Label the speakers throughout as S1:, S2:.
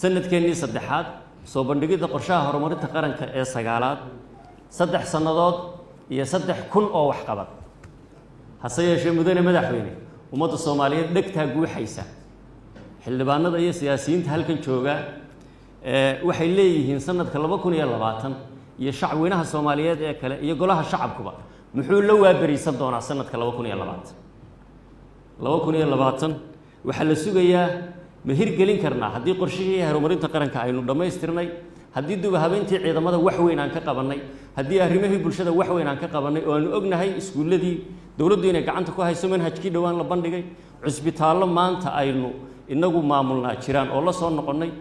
S1: Sanadkeennii saddexaad soo bandhigidda qorshaha horumarinta qaranka ee sagaalaad, 3 sannadood iyo 3000 oo waxqabad. Hase yeeshee, mudane madaxweyne, ummadda Soomaaliyeed dhegtaa guuxaysa. Xildhibaanada iyo siyaasiyiinta halkan jooga waxay leeyihiin sanadka 2020 iyo shacweynaha Soomaaliyeed ee kale iyo golaha shacabkuba muxuu la waaberiisan doonaa sanadka 2020? 2020 waxaa la sugayaa, ma hirgelin karnaa haddii qorshihii horumarinta qaranka aynu dhammaystirnay, haddii duba habeyntii ciidamada wax weyn aan ka qabannay, haddii arrimihii bulshada wax weyn aan ka qabannay, oo aanu ognahay iskuulladii dowladdu inay gacanta ku hayso, manhajkii dhowaan la bandhigay, cusbitaallo maanta aynu inagu maamulnaa jiraan oo la soo noqonnay,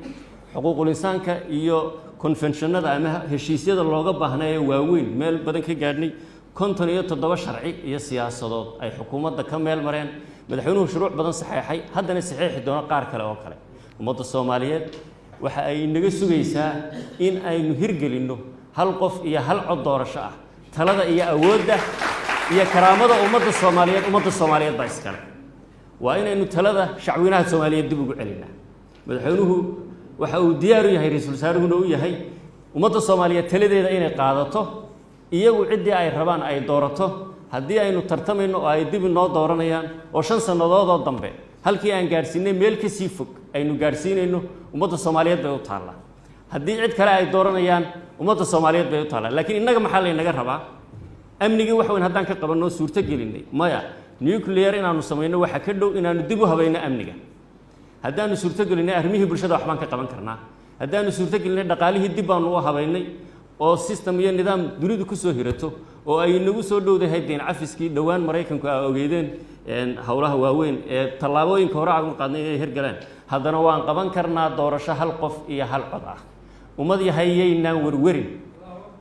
S1: xuquuqul insaanka iyo convention-nada ama heshiisyada looga baahnaa ee waaweyn meel badan ka gaadhnay, 57 sharci iyo siyaasadood ay xukuumadda ka meel mareen, madaxweynuhu shuruuc badan saxeexay, haddana saxeexi doono qaar kale oo kale. Ummadda Soomaaliyeed waxa ay naga sugaysaa in aynu hirgelinno hal qof iyo hal cod doorasho ah. Talada iyo awoodda iyo karaamada ummadda Soomaaliyeed, ummadda Soomaaliyeed baa iskale. Waa inaynu talada shacweynaha Soomaaliyeed dib ugu celinaa. Madaxweynuhu waxa uu diyaar u yahay, ra-iisul wasaaruhuna u yahay, ummadda Soomaaliyeed taladeeda inay qaadato, iyagu ciddii ay rabaan ay doorato. Haddii aynu tartamayno oo ay dib inoo dooranayaan oo 5 sannadoodoo dambe halkii aan gaadhsiinay meel ka sii fog aynu gaadhsiinayno, ummadda Soomaaliyeed bay u taallaa. Haddii cid kale ay dooranayaan, ummadda Soomaaliyeed bay u taallaa. Laakiin innaga maxaa laynaga rabaa? Amnigii wax weyn haddaan ka qabanno, suurto gelinay, maya, nuclear inaanu samayno waxa ka dhow inaanu dib u habayno amniga. Haddaanu suurto gelinay arrimihii bulshada, waxbaan ka qaban karnaa. Haddaanu suurto gelinay dhaqaalihii, dib baanu u habaynay oo system iyo nidaam dunidu ku soo hirato oo ay nagu soo dhowdahay deyn cafiskii dhowaan Maraykanku a ogeydeen, howlaha waaweyn ee tallaabooyinka hore aan u qaadnay inay hirgaleen, haddana waan qaban karnaa doorasho hal qof iyo hal cod ah. Ummad yahayaynaan werwerin.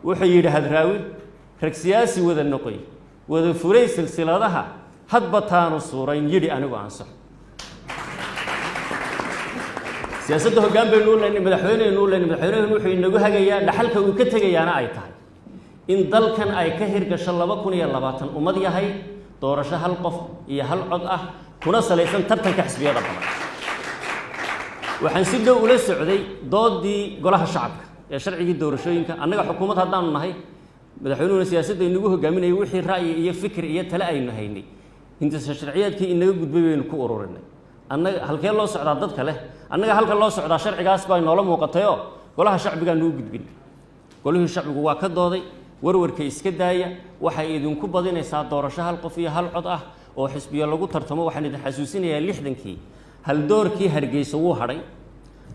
S1: Wuxuu yidhi Hadraawi: "Rag siyaasi wada noqoy, wada furay silsiladaha, hadba taanu suurayn yidhi anigu ansaxo." Siyaasadda hoggaan baynu u leynay, madaxweyneynu u leynay. Madaxweynuhu wuxuu inagu hagayaa, dhaxalka uu ka tegayaana ay tahay in dalkan ay ka hirgasho 2020, ummad yahay, doorasho hal qof iyo hal cod ah kuna salaysan tartanka xisbiyada badan. Waxaan si dhow ula socday doodii golaha shacabka ee sharcigii doorashooyinka. Annaga xukuumad haddaanu nahay, madaxweynuhuna siyaasadda inagu hogaaminayay, wixii ra'yi iyo fikir iyo tale aynu haynay hindisa sharciyeedkii inaga gudbay baynu ku ururinay. Annaga halkee loo socdaa dadka leh, annaga halka loo socdaa sharcigaas baa inoola muuqatayoo golaha shacbigaa nugu gudbin. Golihii shacbigu waa ka dooday. Warwarka iska daaya, waxay idinku badinaysaa doorasho hal qof iyo hal cod ah oo xisbiyo lagu tartamo. Waxaan idin xasuusinayaa 60-kii haldoorkii Hargeysa wuu hadhay,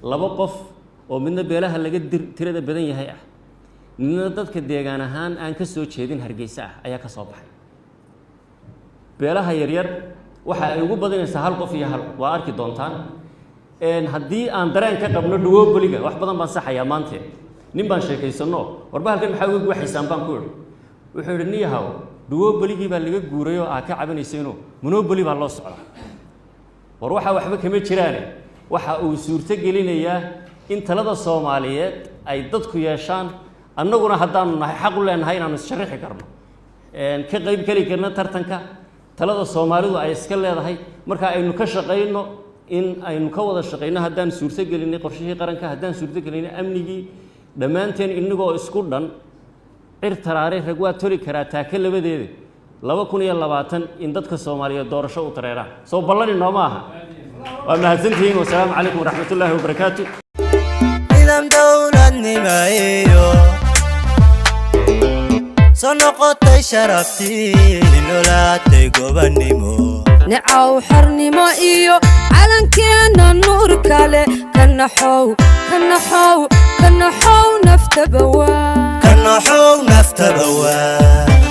S1: laba qof oo midna beelaha laga tirada badan yahay ah, midna dadka deegaan ahaan aan ka soo jeedin Hargeysa ah ayaa ka soo baxay. Beelaha yaryar waxa ay ugu badinaysaa hal qof iyo hal cod, waa arki doontaan. Haddii aan dareen ka qabno duopoly-ga, wax badan baan saxayaa maante. Nin baan sheekaysanno, "Warba halkan maxaa uga guuxaysaan?" baan ku idhi. Wuxuu yidhi, "Niyahow, duopoly-gii baa laga guuray oo aa ka cabanaysayno, monopoly baa loo socdaa." War waxaa waxba kama jiraane. Waxa uu suurto gelinayaa in talada Soomaaliyeed ay dadku yeeshaan. Annaguna haddaanu nahay xaq u leenahay inaanu issharaxi karno, ka qayb geli karno tartanka talada Soomaalidu ay iska leedahay. Marka aynu ka shaqayno in aynu ka wada shaqayno, haddaan suurto gelinay qorshihii qaranka, haddaan suurto gelinay amnigii, dhammaanteen inagoo isku dhan, cir taraaray rag waa toli karaa taaka labadeeda, 2020 in dadka Soomaaliyeed doorasho u dareeraan soo ballani nooma aha. Waa mahadsantihiin. Wasalaamu calaykum waraxmat ullaahi wabarakaatu.
S2: Nidaam dowladnimayo soo noqotay sharaftii, nolaatay gobannimo.
S3: Nicaw xornimo iyo calankeenna nuur kale, ka naxow, ka naxow, ka naxow naftaba waa.
S2: Ka naxow naftaba waa.